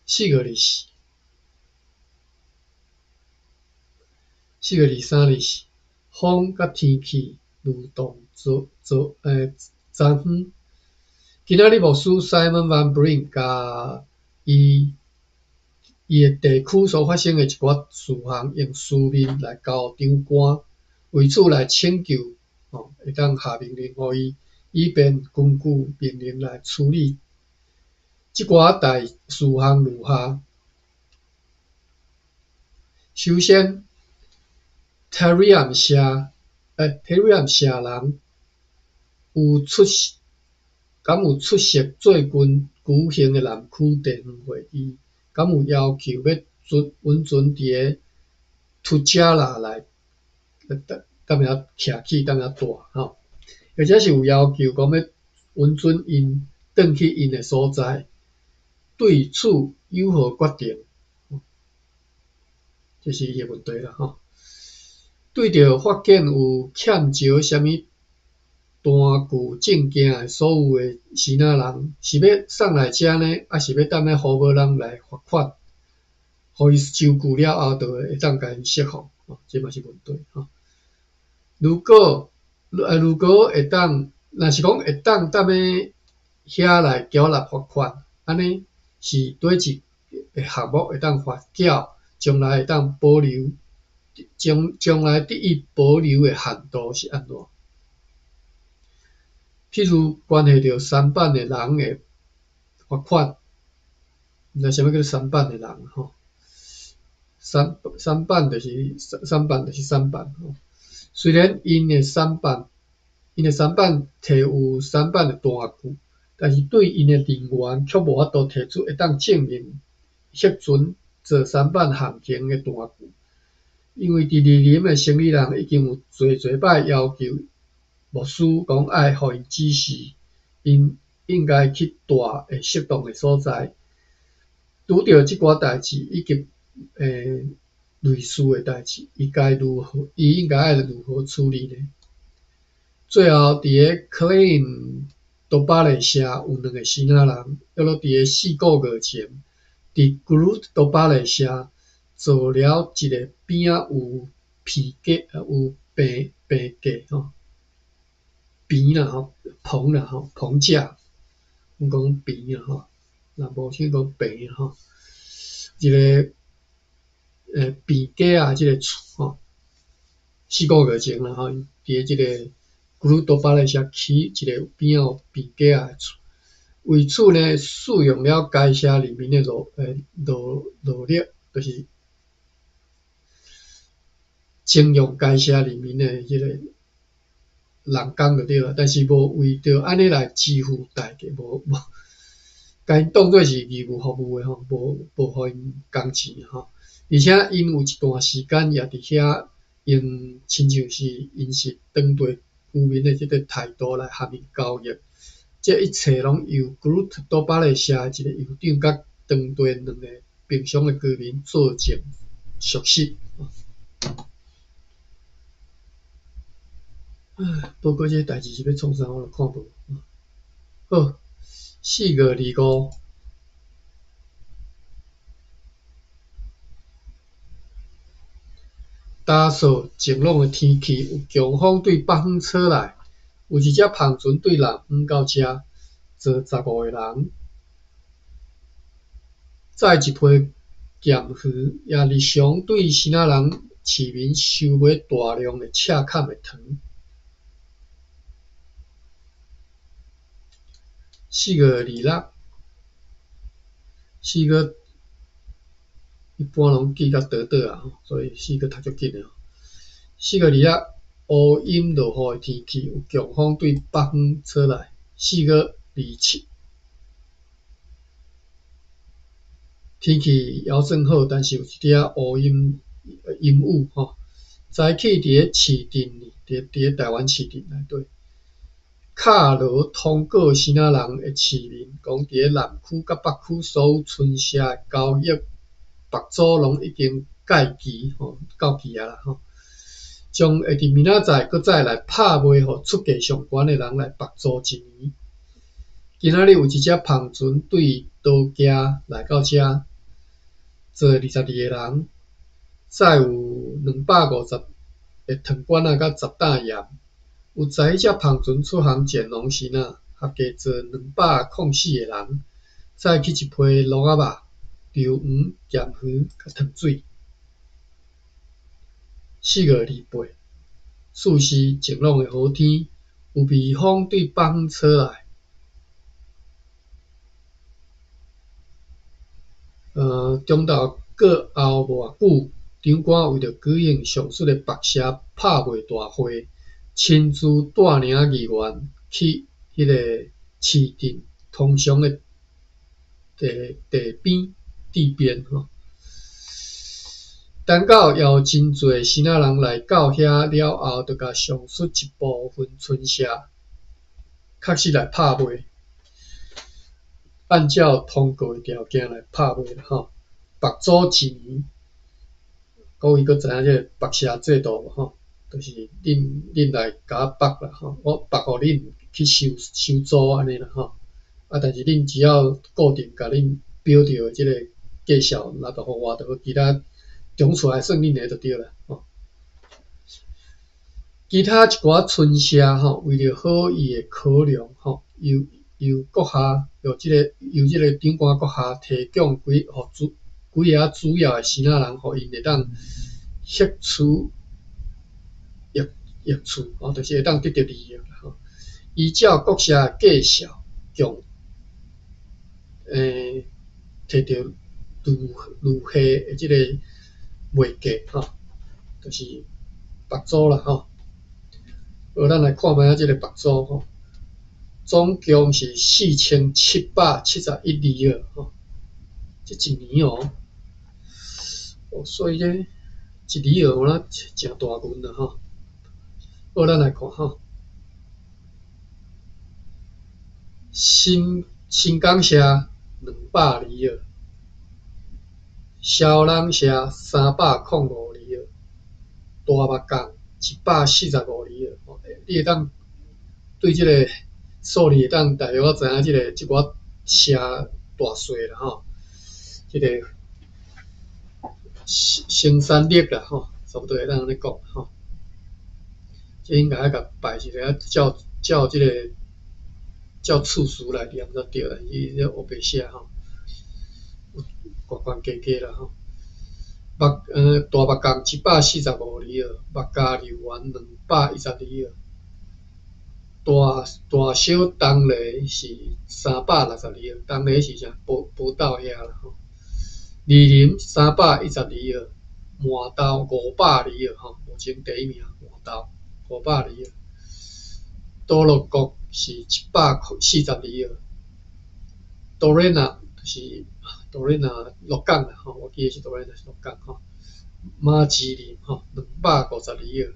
4月24，4月23日，風佮天氣如同昨昏。今仔日牧師 Simon Van Brim 共伊伊的地區所發生的一寡事項，用書面來交長官，為此來請求，吼，會當下命令予伊，以便根據命令來處理這寡代事項如下：首先，Teriam 社人有出席，敢有出席最近舉行的南區地方會議？敢有要求欲准允准佇个 Tujala 來踮遐徛起，踮遐蹛吼，或者是有要求講欲允准𪜶轉去𪜶的所在，對此有何決定？這是伊的問題啦吼。對著發現有欠繳啥物單據證件的所有的支那人，是欲送來遮呢，抑是欲踮咧胡無人來罰款？予伊收據了後，就會當共𪜶釋放，這嘛是問題吼。如果會當，若是講會當踮咧遐來繳納罰款，按呢是佗一个項目會當發繳，將來會當保留，將來得以保留的限度是按怎？譬如關係著舢板的人的罰款，毋知啥物叫做舢板的人吼？舢板就是舢板吼。雖然𪜶的舢板提有舢板的單據，但是對𪜶的人員卻無法度提出會當證明彼船做舢板航行的單據，因為佇二林的生理人已經有濟濟擺要求牧師講愛予𪜶指示，𪜶應該去蹛的適當的所在。拄著這寡代誌以及類似的代誌，伊應該愛如何處理呢？最後，佇个 Klein 多巴勒社有兩个支那人，約落佇个4個月前，佇 Groot 多巴勒社做了一个邊仔有皮架、有棚棚架吼，棚啦吼，棚啦吼，棚架，阮講棚啦吼，南部先講棚吼，一个棚架啊，這个厝吼，4個月前啦吼，佇个這个 Groot 多巴勒社起一个邊仔有棚架仔的厝，為此呢，使用了該社人民的勞力，就是徵用該社人民的彼個人工就對啦，但是無為著按呢來支付代價，無，共𪜶當做是義務服務的吼，無予𪜶工錢吼。而且𪜶有一段時間也佇遐用親像是𪜶是當地居民的這個態度來和𪜶交易，這一切攏由 Groot 多巴勒社的一個酋長佮當地兩个平常的居民作證屬實。唉，報告這个代誌是欲創啥，我都看無。好，4月25，焦燥晴朗的天氣，有強風對北方吹來，有一隻帆船對南方到遮，坐15個人，載一批鹹魚，也日常對支那人市民收買大量的赤崁的糖。4月26，四月一般攏記甲短短啊，所以四月讀足緊的。4月26，烏陰落雨的天氣，有強風對北方吹來。4月27，天氣猶算好，但是有一點仔烏陰陰雨吼。早起佇咧市鎮裡，佇咧台灣市鎮內底，卡羅通告支那人的市民，講佇咧南區佮北區所有村社的交易白租攏已經屆期吼，到期啊啦吼，將會佇明仔載閣再來拍賣予出價上懸的人來白租一年。今仔日有一隻帆船對多加來到遮，坐22個人，載有250个糖罐仔佮10擔鹽。有11隻帆船出航前往時若，合計坐204個人，載去一批鱸仔肉。硫磺、鹹魚佮糖水。4月28，四時晴朗的好天，有微風對北方吹來。中晝過後無偌久，長官為著舉行上述的縛社拍賣大會，親自帶領議員去彼個市鎮通常的地地邊地邊吼。等到邀真濟支那人來到遐了後，就共上述一部分村社確實來拍賣，按照通告的條件來拍賣啦吼。縛租一年，各位閣知影這個縛社制度無吼？就是恁來共我縛啦吼，我縛予恁去收收租按呢啦吼。啊，但是恁只要固定共恁標著的這個價數拿著予我就好，其他中厝來算恁的就對啦吼。其他一寡村社吼，為著好伊的考量吼，由由閣下由這個由這個長官閣下提供幾予主幾个主要的支那人，予𪜶會當獲取益益處吼，就是會當得著利益啦吼。依照國社的價數，共提著如如下的這個賣價吼，就是縛租啦吼。好，咱來看覓仔這個縛租吼，總共是4771里爾吼，這一年哦，哦，所以這一里爾有哪誠大銀啦吼。好，咱來看吼，新新港社200里爾，蕭朗社305里爾，大目港145里爾。你會當對這個數字會當大約知影這個這寡社大細啦吼，這個生產力啦吼，差不多會當按呢講吼。這應該愛共擺一個照照這個照次序來念才對啦，伊這烏白寫吼，懸懸低低啦吼。目大目港145里爾，目加柳園210里爾，大大小東麗是360里爾，東麗是啥？寶寶斗遐啦吼。二林310里爾，麻豆500里爾吼，目前第一名麻豆500里爾。多樂國是140里爾，多瑞納就是多瑞納鹿港啦吼，我記得是多瑞納是鹿港吼。馬芝林吼，250里爾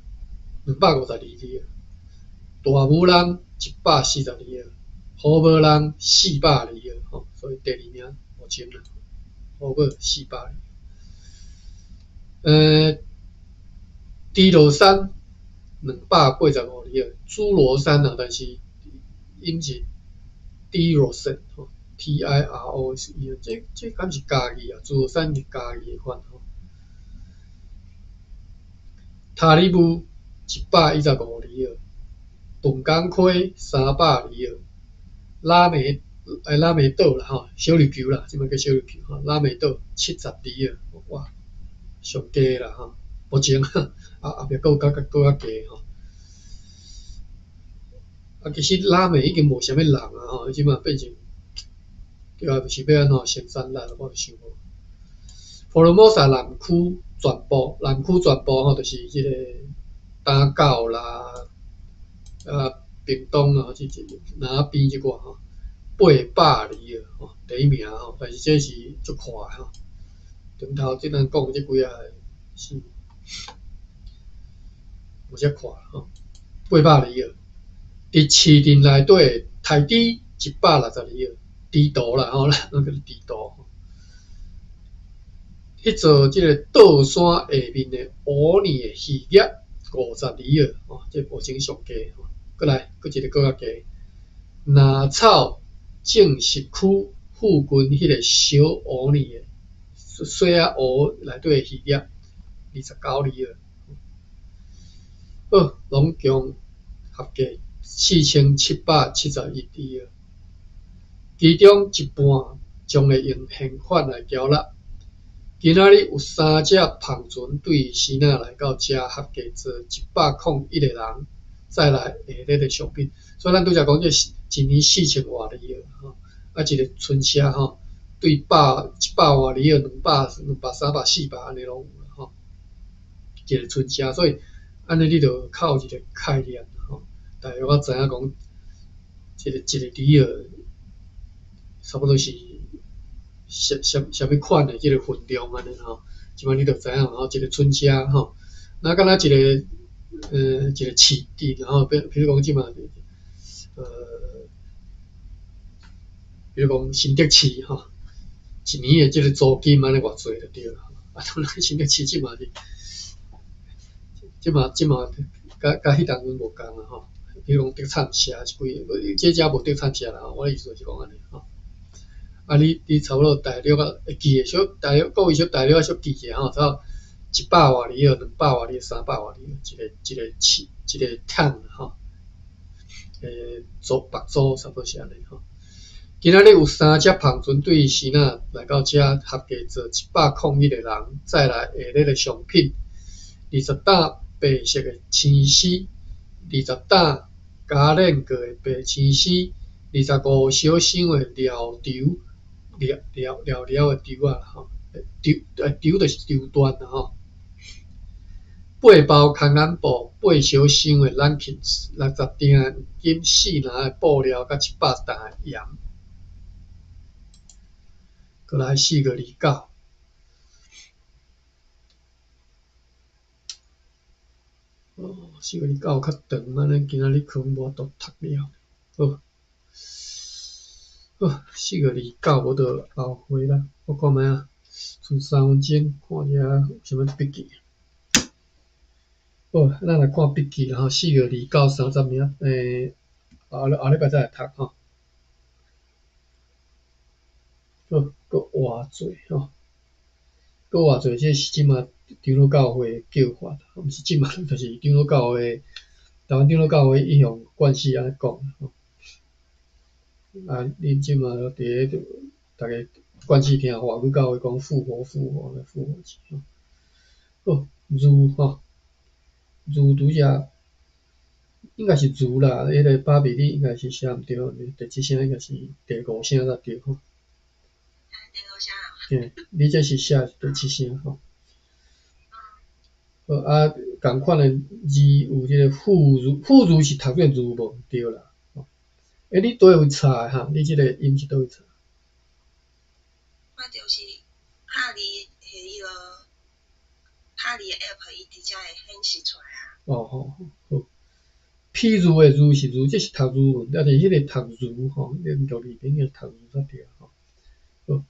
，252里爾。大武朗140里爾，好寶朗400里爾吼，所以第二名目前啦，好寶400里。豬羅山285里爾，豬羅山啊，但是𪜶是豬羅山吼，T I R O S E，這這敢是嘉義啊？豬羅山是嘉義的款吼。塔里木115里爾，笨港溪300里爾，拉美拉美島啦吼，小琉球啦，這擺叫小琉球吼，拉美島70里爾，哇，上低啦吼，目前啊後壁閣有較閣較低吼。啊，其實拉美已經無啥物人啊吼，這擺變成對啊，是欲按怎生產力，我就想無。福爾摩沙南區全部，南區全部吼，就是這個打狗啦，啊，屏東啊，這這南邊這寡吼，800里爾吼，第一名吼，但是這是足闊的吼。頂頭這咱講這幾仔个是無遮闊吼，800里爾。佇市鎮內底台豬160里爾，豬肚啦吼，咱叫做豬肚。彼座這個倒山下面的烏尼的漁業50里爾吼，這目前上低吼。閣來，閣一個閣較低。林草種植區附近彼個小烏尼的細仔湖內底的漁業29里爾。好，總共合計4771里爾，其中一半將會用憲法來繳納。今仔日有三隻帆船對支那來到遮，合計載101個人，載來下熱的商品。所以咱拄才講這一年4000外里吼，啊一个春車吼，對百100外里，200、200、300、400按呢攏有吼。一个春車，所以按呢你就較有一個概念吼，大約我知影講，一個一個里爾差不多是啥啥啥物款的這个份量按呢吼，這擺你就知影吼，一个春車吼，那敢若一個一個市鎮吼，比比如講這擺比如講新竹市吼，一年的這个租金按呢偌濟就對了。啊，當然新竹市這擺是，這擺這擺佮佮彼當陣無仝啊吼。比如講竹炭社是幾个，這遮無竹炭社啦吼，我的意思就是講按呢吼。啊你，你差不多大約啊會記的小，大約各位小大約小記者吼，差不多100外里、200外里、300外里，一個一個市，一個 town 吼。租白租差不多是按呢吼。今仔日有三隻帆船對支那來到遮，合計載101個人，載來下熱的商品，20擔白色的青絲，20擔加練過的白青絲，25小箱的料绸，料料料料的绸仔吼，绸绸就是綢緞啦吼。八包空眼布，八小箱的 napkins，60鋛的黃金，四籃的布料，佮100擔的鹽。閣來4月29。哦，4月29較長，按呢今仔日可能無法度讀了。好，好，4月29無就後回啦。我看覓啊，賰3分鐘，看一下有啥物筆記。好，咱來看筆記啦吼。4月2930名，後後禮拜再來讀吼。好，閣活罪吼，閣活罪，這是這馬長老教會的叫法，毋是這馬，就是長老教會，台灣長老教會一向慣勢按呢講吼。啊，恁這馬佇咧，逐家慣勢聽華語教會講復活、復活、復活節吼。好，字吼，字拄則應該是字啦，彼个巴比你應該是寫毋對，第七聲應該是第五聲才對吼。第五聲啊。嘿，你這是寫第七聲吼。好啊，仝款的字有這个副字，副字是讀做字無毋對啦。欸，你佗位查的哈？你這个音是佗位查？我就是拍字彼个，拍字的 app，伊直接會顯示出來啊。哦吼，好。譬如的如是如，這是讀字文，但是彼个讀字吼，連讀字邊個讀字才對吼。好，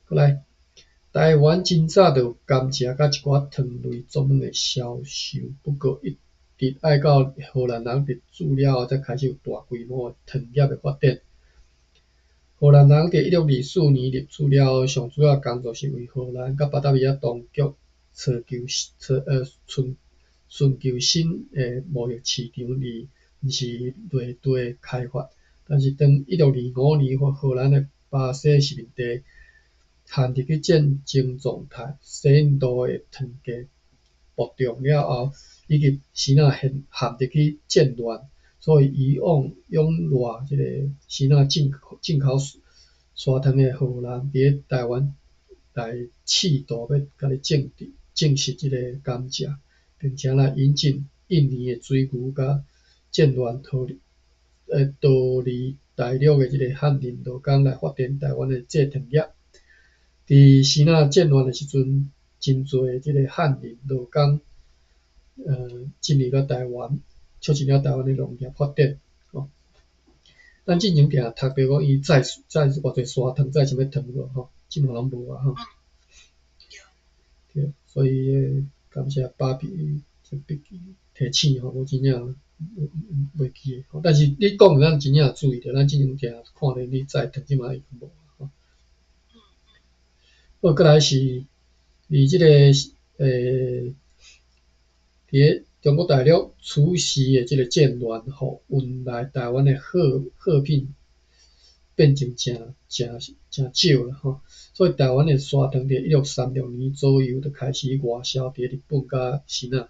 閣來，台灣真早就有甘蔗佮一寡糖類作物的銷售，不過一直愛到荷蘭人入駐了後，才開始有大規模的糖業的發展。荷蘭人佇1624年入駐了後，上主要工作是為荷蘭佮巴達維亞當局尋求尋尋尋求新的貿易市場，而毋是內地的開發。但是當1625年荷蘭的巴西殖民地陷入去戰爭狀態，西印度的糖價暴漲了後，以及支那陷陷入去戰亂，所以以往仰賴這個支那進口進口砂糖的荷蘭，佇咧台灣來試圖欲共你種植種植這个甘蔗，並且來引進印尼的水牛佮戰亂逃離逃離大陸的這个漢人勞工來發展台灣的製糖業。佇支那戰亂的時陣，真濟這个漢人勞工進入了台灣，促進了台灣的農業發展。吼，咱進前定讀著講伊載載偌濟砂糖，載啥物糖無吼，這馬攏無啊吼。對，所以感謝爸比這筆記提醒吼，我真正袂記得。但是你講咱真正注意著，咱進前定看著你載糖，這馬已經無吼。好，閣來是佇這个佇咧中國大陸此時的這个戰亂，予運來台灣的貨貨品，變成誠誠誠少啦吼。所以台灣的砂糖佇1636年左右就開始外銷佇日本佮支那。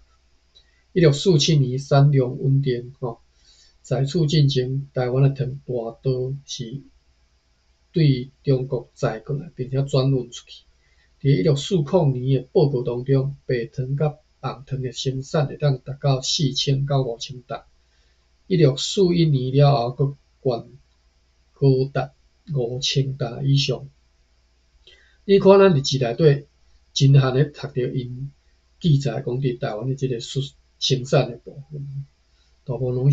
1647年產量穩定吼。在此進前，台灣的糖大多是對中國載過來，並且轉運出去。佇1640年的報告當中，白糖佮紅糖的生產會當達到4000到5000擔。1641年了後，閣懸高達5000擔以上。你看咱日誌內底真罕咧讀著𪜶記載講佇台灣的這个出生產的部分，大部分攏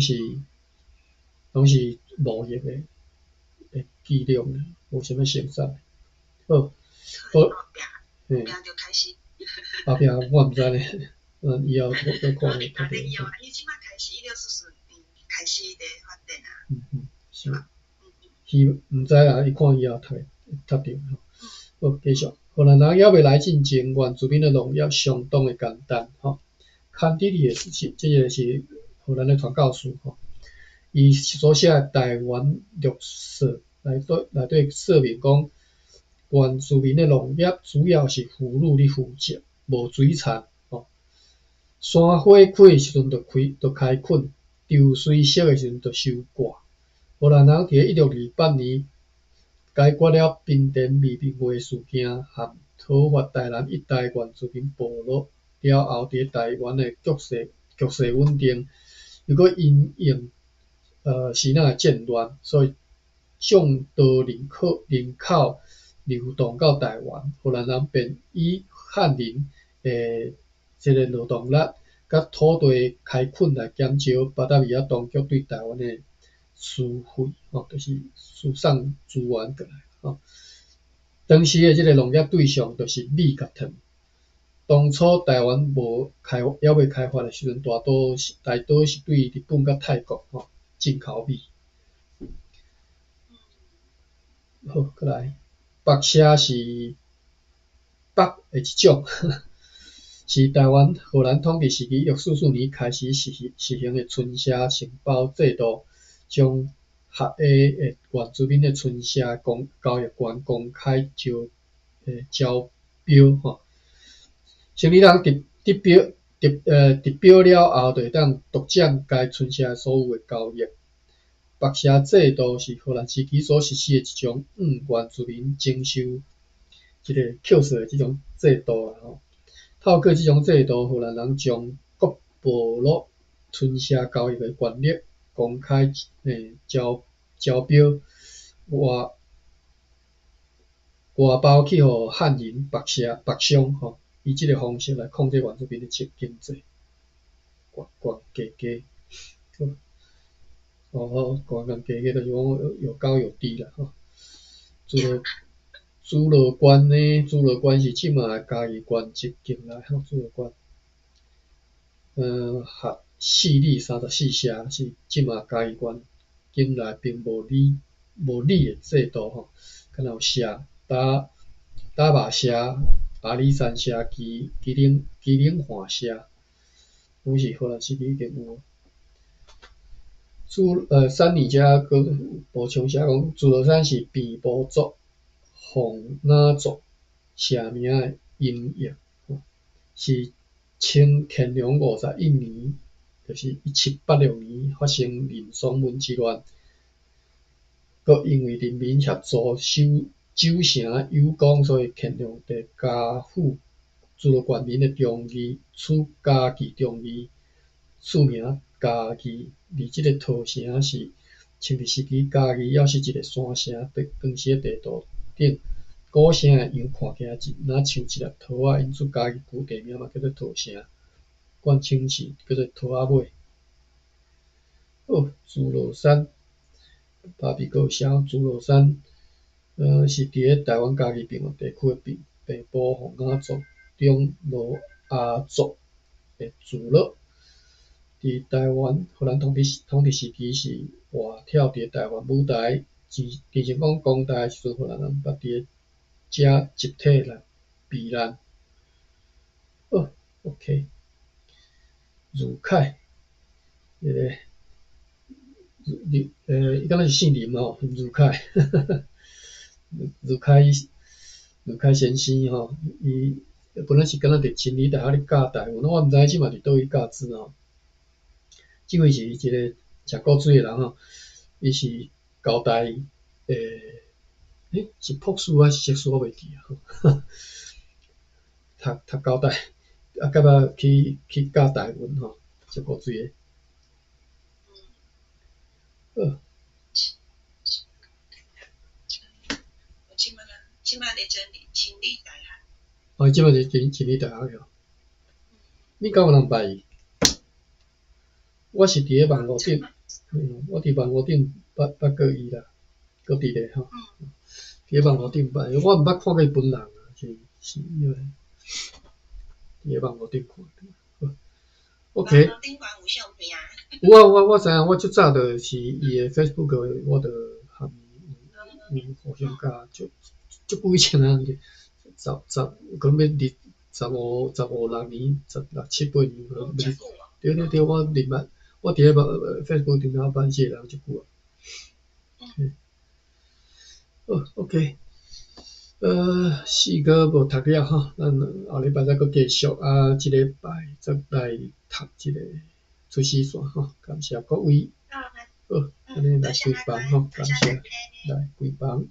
是貿易的記錄，無啥物生產。好，好，後壁就開始。後壁我毋知咧，咱以後閣看會較著。伊這擺開始1644年開始佇發展啊。嗯嗯，是。希毋知啦，伊看以後讀會讀著吼。好，繼續。荷蘭人猶未來進前，原住民的農業相當的簡單吼。坎迪里的是這个是荷蘭的傳教士吼，伊所寫的《台灣略說》內底說明講，原住民的農業主要是婦女咧負責，無水產吼。山花開的時陣就開就開墾，秋水熟的時陣就收割。荷蘭人佇咧1628年解決了賓田未平會事件，和討伐台南一帶原住民部落了後，佇咧台灣的局勢穩定，又閣因應支那的戰亂，所以眾多人口流動到台灣，荷蘭人便以漢人的這个勞動力佮土地開墾來減少巴達維亞當局對台灣的輸費，吼，就是輸送資源過來，吼。當時的這个農業對象就是米佮糖。當初台灣無開猶未開發的時陣，大多是對日本佮泰國吼進口米。好，閣來，北社是北的一種，是台灣荷蘭統治時期1644年開始實行的村社承包制度，將合下的原住民的村社公交易權公開招標吼。生理人得標了後，就會當獨佔該村社所有的交易。北社制度是荷蘭時期所實施的一種向原住民徵收這个扣稅的這種制度啦吼。透過這種制度，荷蘭人將各部落村社交易的權力公開招標外包去予漢人北社北商吼，以這个方式來控制原住民的經濟。懸懸低低，好，哦好，懸懸低低就是講有高有低啦吼。諸羅關呢？諸羅關是這馬嘉義縣一境內吼，諸羅關。合4里34社是這馬嘉義縣境內並無里的制度吼，敢若有社，打馬社、阿里山社、基隆岸社，攏是荷蘭時期已經有。三年遮閣補充寫講，諸羅山是平埔族、洪雅族社名的音譯，是清乾隆51年，就是1786年發生林爽文之亂，閣因為人民協助守守城有功，所以乾隆帝加賦諸羅縣民的忠義，取嘉義忠義，賜名嘉義。而這个桃城是清治時期嘉義猶是一个山城，當時的地圖頂古城的樣看起來若像一粒桃仔，因此嘉義舊地名嘛叫做桃城，慣稱是叫做桃仔尾。好，諸羅山，芭比閣有寫諸羅山，是佇咧台灣嘉義平原地區的平埔洪雅族中羅阿族的聚落。佇台灣荷蘭統治時期是活跳佇咧台灣舞台，鄭成功攻台的時陣，荷蘭人捌佇咧遮集體來避難。好，OK。如凱，這个林，伊敢若是姓林吼，林如凯，如凯，如凯先生吼，伊本來是敢若佇真理大學咧教台文，我毋知這馬佇佗位教書吼。這位是一个誠古錐的人吼，伊是交大欸，是博士還是碩士，我袂記啊。讀交大，啊，到尾去教台文吼，足古錐的。好。這擺佇真理大學。哦，這擺佇真理大學哦。你敢有人捌伊？我是佇咧網路頂，我佇網路頂捌過伊啦，閣佇咧吼。佇咧網路頂捌，我毋捌看過伊本人啊，是彼個佇咧網路頂看著。OK。網路頂懸有相片啊？有啊有啊，我知影，我足早就是伊的 Facebook，我就含伊有互相加，足足久以前啊，十可能欲二十五十五六年，十六七八年，對對對，我認捌，我佇咧網 Facebook 頂頭捌這個人足久啊。嗯。好，OK，四科無讀了吼，咱後禮拜再閣繼續啊，這禮拜再來讀這個出師線吼，感謝各位。好，按呢來關房吼，感謝，來關房。